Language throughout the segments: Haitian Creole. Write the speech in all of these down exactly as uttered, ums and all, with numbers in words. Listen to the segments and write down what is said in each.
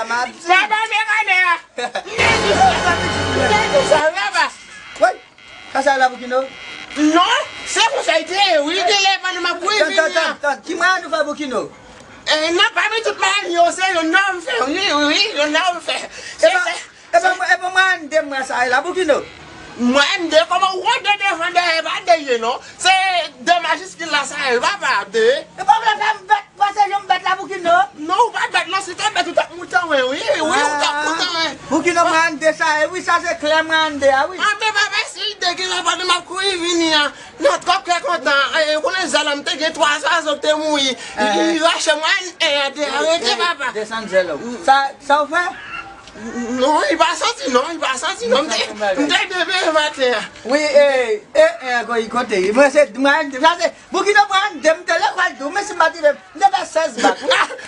M ap di. Papa, men kanè a. Sa va, papa. Woy, kasa la Boukino. Non, se konsa l te ye, wi, gen lè pandan m ap kwizinnen an. Tann, tann, tann, ki mwayen nou fè Boukino? Eh, non, pami tout mwayen yo, se yonn nan m fè, wi, wi, wi, yonn nan m fè. Se sa. Epa, epa mwayen de mwa sa ye la, Boukino. Mwayen de, kòman ou konn de devan dèyè, pa de ye, non. Se de majiskil la sa ye, papa, de. Epa w vle fè m bèt, pase jan m bèt la, Boukino. Non, ou pa bèt, non, si w te bèt, ou t ap moute mwen, wi, wi, ou t ap moute mwen. Boukino mwayen de sa ye, wi, sa se klè mwayen de a, wi. Ah, men papa, si l de gen lè pandan m ap kouri vini an. Non, twòp kè kontan. Eh, ou konnen zè la, m te gen twa zwazo k te mouri. Li rache mwayen en an te arete, papa. Desann zè la. Sa, sa w fè? Non, li pa soti non, li pa soti non. M te, m te bebe maten an. Wi, e, e, e, ankò li kote. Mwen se, mwen, sa se, Boukino mwen, m te lekòl tou, men si m pa t rive, m te fè sèz bak.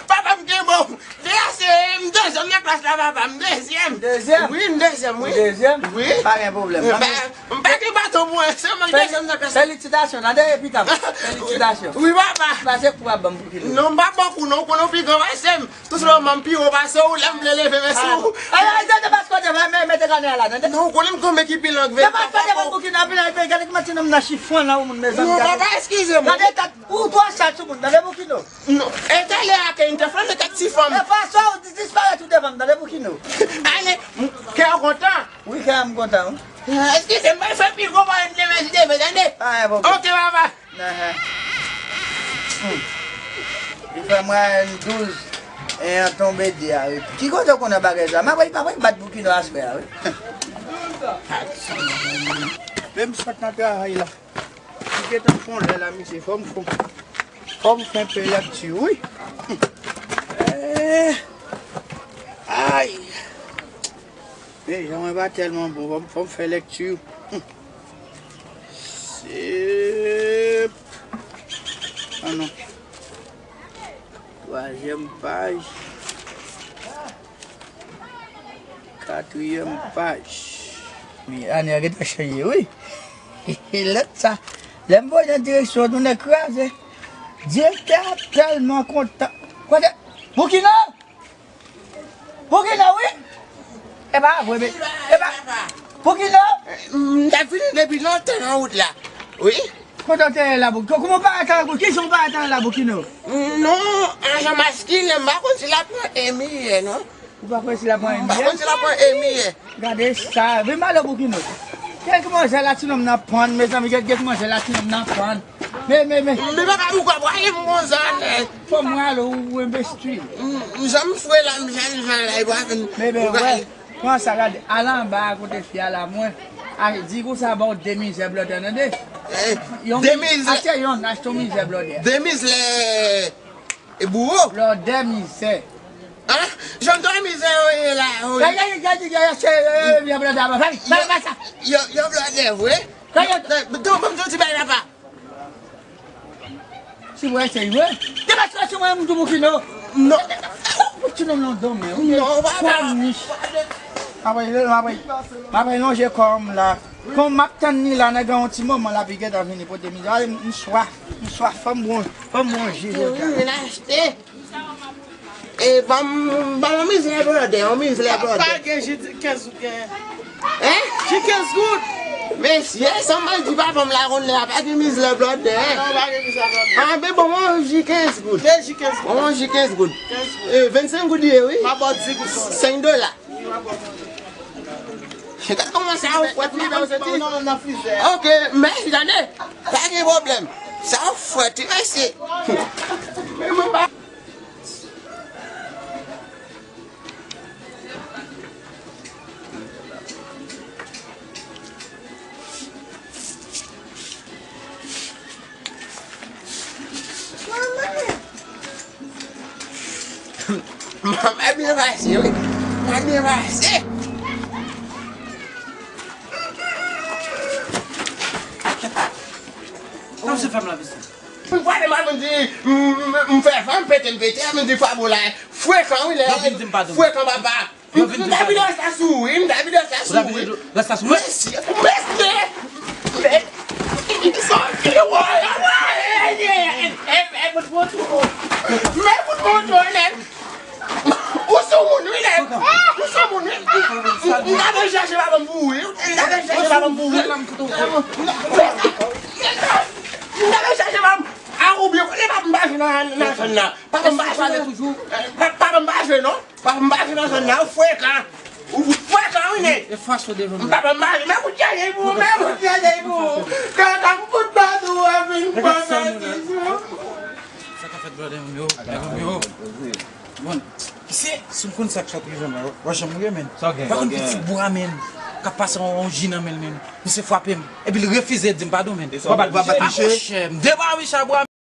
Papa m gen bon. Deja se, m dezyèm nan klas la, papa, m dezyèm. Dezyèm? Wi, m dezyèm, wi. Dezyèm? Wi. Pa gen pwoblèm. M pa, m pa gen baton pou mwen, se mwen k dezyèm nan klas la. Felisitasyon, nan dèyè pita m. Felisitasyon. Wi, papa. Pase kou a ban m Boukino. Non, m pa ba w kou non, ou konnen w pi gran pase m. Tou sèlman m pi wo pase w, lè m vle leve men sou ou. Ay, ay, de, de, paske w te va men, mete kanè a la, tande? Non, ou konnen m konn men ki pi lang vre. De, paske w te va Boukino, epi la, epi gade kòman ti nonm nan chifon la, ou moun, mezanmi. Non, papa, eskize m. Gade tèt ou, twò sal sou moun, tande Boukino? Non, e talè a ke m te flannen tèt ti fanm. E fason w di disparèt ou devan m, tande Boukino? Ale, m, kè w kontan? Wi, kè m kontan, wi. Ah, eskize m, mwen fè pi gwo mwayen de mèsi de mèsi, tande? Pa gen pwoblèm. Ok, papa. Ahan. Hmm. Li fè mwayen douz, e an tonbe de a, wi. Ki kote w konnen bagay sa? M ap wè, m ap wè bat Boukino aswè a, wi. Menm sot nan travay la. Li gentan fon lè la, misye. Fò m, fò m, fò m fè enpe lekti, wi. Eh. Ay. Men jan mwen pa tèlman bon, fò m, fò m fè lekti. Sep. Ah non. Twazyèm paj. Katriyèm paj. Men ane a gentan chanje, wi. Lèt sa. Lè m voye nan direksyon, nou nèk kraze. Direktè a tèlman kontan. Kote? Boukino! Boukino, wi. E pa vre, men, e pa, Boukino. M t ap vini depi lontan nan wout la. Wi. Kote w te ye la, Boukino? Kòman w parèt an la, Boukino? Kijan w parèt an la, Boukino? Non, an jan maskilen, m pa konn si l ap pran en miyè, non. Ou pa konn si l ap pran en miyè? M pa konn si l ap pran en miyè. Gade sa, vin pale Boukino. Gade kòman zè la ti nonm nan pann, mezanmi, gade, gade kòman zè la ti nonm nan pann. Men, men, men. Men papa, poukwa w pale m konsa, nèg? Fò m rale w, ou enbestil. M, m, jan m fre la, m jan, jan la, e pa vin. Men, men, wè. Pran sa, gade, al anba a kote fi a la, mwen. A, di konsa ba w de mizè blòdè, tande? Eh, de mizè. Achte yonn, achte yon mizè blòdè. De mizè. E bouwo? Blòdè mizè. Ah, jan m tande mizè yo ye la, wi. Gade, gade, gade, gade, se, eh, eh, yo blòdè, ba, ba, ba, ba sa. Yo, yo blòdè vre. Gade. Ban m di w ti bagay, papa. Si w eseye, wi. Te pa sou mwen, m di w Boukino. Non. Ou ti nonm nan dòmi, wi. Non, papa. Kòm nich. Apre, apre, apre lonje kò m la. Kon m ap tann li la, nan gen yon ti moman, l ap gentan vini pote mizè. Ale, m swaf, m swaf, fò m bon, fò m bon ji jodi a. Vin achte. E, ban m, ban m yon mizè blòdè, yon mizè blòdè. Pa gen ji kenz goud genyen. Hein? Ji kenz goud. Mesye, sa m al di papa m la konn lè a, pa gen mizè blòdè, hein? Non, pa gen mizè blòdè. Ah, ben bon, yon ji kenz goud. De ji kenz goud. Yon ji kenz goud. Kenz goud. E, vennsenk goud li ye, wi. M ap ba w dis goud. Senk dola. Gad kòman sa w fwèt, nan, nan, nan frizè. Ok, mèsi, tande. Pa gen pwoblèm. Sa w fwèt, wi, mèsi. Men mwen pa. Manman byen pase, wi. Manman byen pase. Sa w se fè m la, mesye? M pale mal, m di, m, m, m fè van, m pete, m pete, m di fwa bon la. Frekan, wi, lè. Yo vin di m padon. Frekan, papa. Yo vin di m padon. M ta vide rès la sou ou, wi, m ta vide rès la sou ou, wi. Rès la sou mwen? Mesye, mesye. Mesye, woy, woy. Men bout moto, nèg. Ou sou moun, wi, nèg. M t ap al chèche papa m pou ou wi. M t ap al chèche papa m pou ou wi. M t ap al chèche papa m. A oubyen kote papa m pase nan, nan zòn nan? Papa m pase nan, pa- papa m pase non. Papa m pase nan zòn nan, ou frekan. Ou frekan wi nèg. E fason de jwenn. Papa m pase, men kout chaje pou ou, men kout chaje pou ou. Kaka m fout bat ou, a vin pran mèsi sou. Sa k ap fèt, brother m yo, nèg m yo. Bon, kise, si m konn sa k ap rive m la, w a janm rive, men. Sa w gen? Pa konn ki ti bwa, men, k ap pase yon, yon ji nan men l, men. Misye frape m. Epi l refize di m padon, men. W a bat, w a bat misye? Monchè, m debabiche a bwa.